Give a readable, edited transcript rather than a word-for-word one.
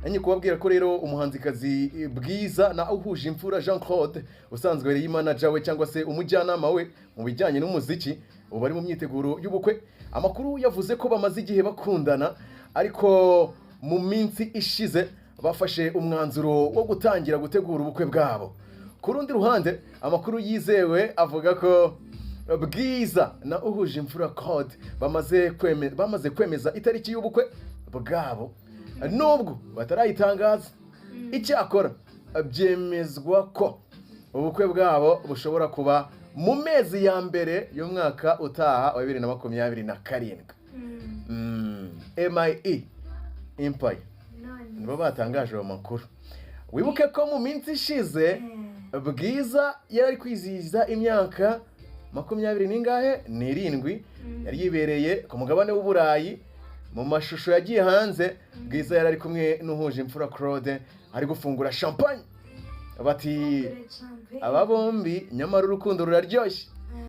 Nanjye kubabwira ko rero umuhanzikazi Bwiza na Uhuje Imfura Jean Claude, usanzwe ari manager we cyangwa se umujyanama we mu bijyanye n'umuziki, ubu bari mu myiteguro y'ubukwe. Amakuru yavuze ko bamaze igihe bakundana, ariko mu minsi ishize bafashe umwanzuro wo gutangira gutegura ubukwe bwabo. Ku rundi ruhande, amakuru yizewe avuga ko Bwiza na Uhuje Imfura Claude bamaze kwemeza itariki y'ubukwe bwabo, nubwo batarayitangaza. Icyakora byemezwa ko ubukwe bwabo bushobora kuba mu mezi ya mbere y'umwaka utaha wa 2027. MIE Empire None nibo batangaje ayo makuru. Wibuke ko mu minsi ishize Bwiza yari ari kwizihiza imyaka makumyabiri n'ingahe n'irindwi, yari yibereye ku mugabane w'Uburayi. Mu mashusho yagiye hanze, Bwiza yari ari kumwe n'Uhuje Imfura Claude, ari gufungura champagne, bati Fungure champagne. "Aba bombi nyamara urukundo ruraryoshye."